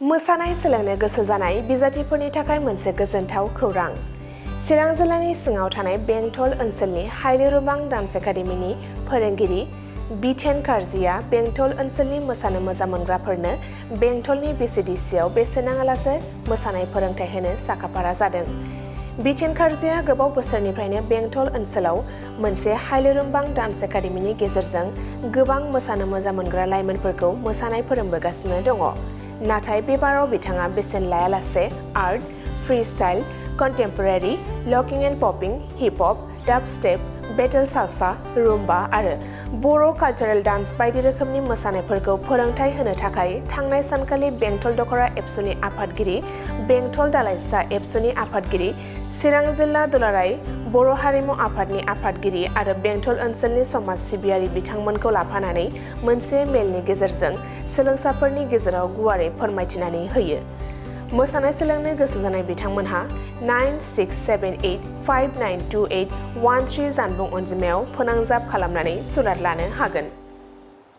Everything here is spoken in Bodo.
मोसानाय सोलोंनो गोसो जानाय बिजाथिफोरनि थाखाय मोनसे गोजोनथाव खौरां। चिरां जिल्लानि सिङाव थानाय बेंटल ओनसोलनि हायलुरुबां डान्स एकाडेमिनि फोरोंगिरि बिथेन कार्जिया बेंटल ओनसोलनि मोसानो मोजां मोनग्राफोरनो बेंटलनि बिसिडिसिआव बेसेन नाङालासे मोसानाय फोरोंथाय होनो साखाफारा जादों। बिथेन कार्जिया गोबाव बोसोरनिफ्रायनो बेंटल ओनसोलाव मोनसे हायलुरुबां डान्स एकाडेमिनि गेजेरजों गोबां मोसानो मोजां मोनग्रा लाइमोनफोरखौ मोसानाय फोरोंबोगासिनो दङ। नाथाय बेबाराव बिथाङा बेसेन लायालासे art, freestyle, contemporary, locking and popping, hip hop, dab step, battle salsa, rumba आरो बर' कालचारेल डान्स बायदि रोखोमनि मोसानायफोरखौ फोरोंथाय होनो थाखाय थांनाय सानखालि बेंटल दखरा एबसुनि आफादगिरि, बेंटल दालाइसा एबसुनि आफादगिरि, चिरां जिल्ला दुलाराय बर' हारिमु आफादनि आफादगिरि आरो बेंटल ओनसोलनि समाज सिबियारि बिथांमोनखौ लाफानानै मोनसे मेलनि गेजेरजों सोलोंसाफोरनि गेजेराव गुवारै फोरमायथिनानै होयो। मोसानाय सोलोंनो गोसो जानाय बिथांमोनहा 9678592813 जानबुं अनजिमायाव फोनांजाब खालामनानै सुलाद लानो हागोन।